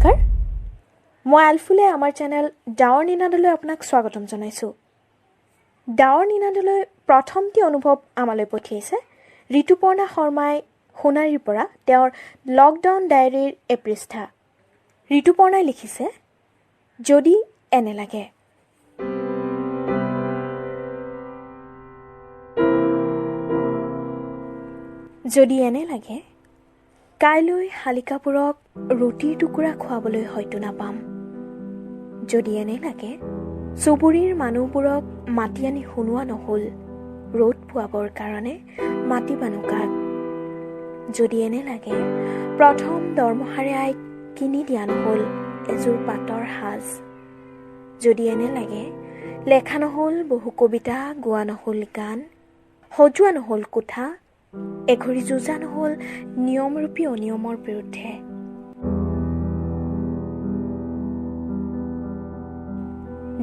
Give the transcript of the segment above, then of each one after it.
নমস্কাৰ, মই আলফুলে আমাৰ চেনেল ডাৱৰ নিনাদলৈ আপোনাক স্বাগতম জনাইছোঁ। ডাৱৰ নিনাদলৈ প্ৰথমটি অনুভৱ আমালৈ পঠিয়াইছে ঋতুপৰ্ণা শৰ্মাই সোণাৰীৰ পৰা, তেওঁৰ লকডাউন ডায়েৰীৰ এপৃষ্ঠা। ঋতুপৰ্ণাই লিখিছে, যদি এনে লাগে। যদি এনে লাগে কাইলৈ শালিকাবোৰক ৰুটিৰ টুকুৰা খুৱাবলৈ হয়তো নাপাম। যদি এনে লাগে চুবুৰীৰ মানুহবোৰক মাতি আনি শুনোৱা নহ'ল ৰ'দ পোৱাবৰ কাৰণে মাতিবানো কাক। যদি এনে লাগে প্ৰথম দৰমহাৰে আইক কিনি দিয়া নহ'ল এযোৰ পাটৰ সাজ। যদি এনে লাগে লেখা নহ'ল বহু কবিতা, গোৱা নহ'ল গান, সজোৱা নহ'ল কোঠা, এঘড়ী যুঁজা নহ'ল নিয়মৰূপী অনিয়মৰ বিৰুদ্ধে।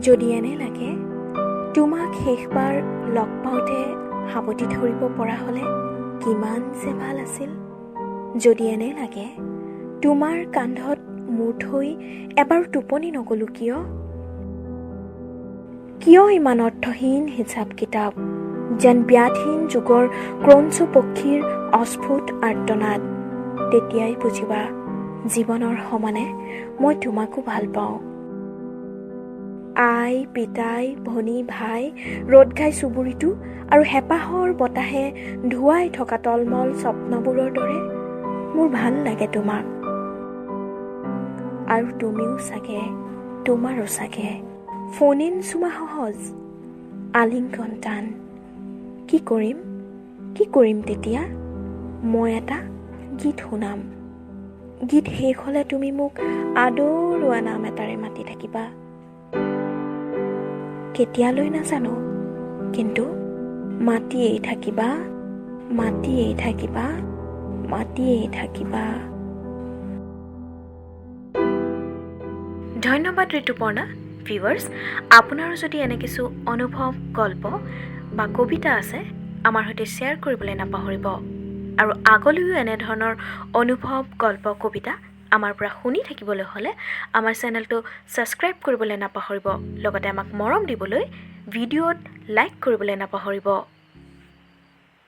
যদি এনে লাগে তোমাক শেষবাৰ লগ পাওঁতে সাৱটি ধৰিব পৰা হ'লে কিমান যে ভাল আছিল। যদি এনে লাগে তোমাৰ কান্ধত মূৰ থৈ এবাৰ টোপনি নগ'লো কিয়? কিয় ইমান অৰ্থহীন হিচাপ কিতাপ, যেন ব্যাধহীন যুগৰ ক্ৰঞ্চ পক্ষীৰ অস্ফুট আৰ্তনাদ। তেতিয়াই বুজিবা জীৱনৰ সমানে মই তোমাকো ভাল পাওঁ। আই, পিতাই, ভনী, ভাই, ৰ'দ ঘাই চুবুৰীটো আৰু হেঁপাহৰ বতাহে ধুৱাই থকা টলমল স্বপ্নবোৰৰ দৰে মোৰ ভাল লাগে তোমাক। আৰু তুমিও চাগে, তোমাৰো চাগে ফোনিন চুমা সহজ, আলিংগন টান। কি কৰিম, কি কৰিম তেতিয়া? মই এটা গীত শুনাম। গীত শেষ হ'লে তুমি মোক আদৰুৱা নাম এটাৰে মাতি থাকিবা। কেতিয়ালৈ নাজানো, কিন্তু মাতিয়েই থাকিবা, মাতিয়েই থাকিবা, মাতিয়েই থাকিবা। ধন্যবাদ ঋতুপৰ্ণা। ভিউৱাৰ্ছ, আপোনাৰো যদি এনে কিছু অনুভৱ, গল্প বা কবিতা আছে আমাৰ সৈতে শ্বেয়াৰ কৰিবলৈ নাপাহৰিব। আৰু আগলৈও এনেধৰণৰ অনুভৱ, গল্প, কবিতা আমাৰ পৰা শুনি থাকিবলৈ হ'লে আমাৰ চেনেলটো ছাবস্ক্ৰাইব কৰিবলৈ নাপাহৰিব। লগতে আমাক মৰম দিবলৈ ভিডিঅ'ত লাইক কৰিবলৈ নাপাহৰিব।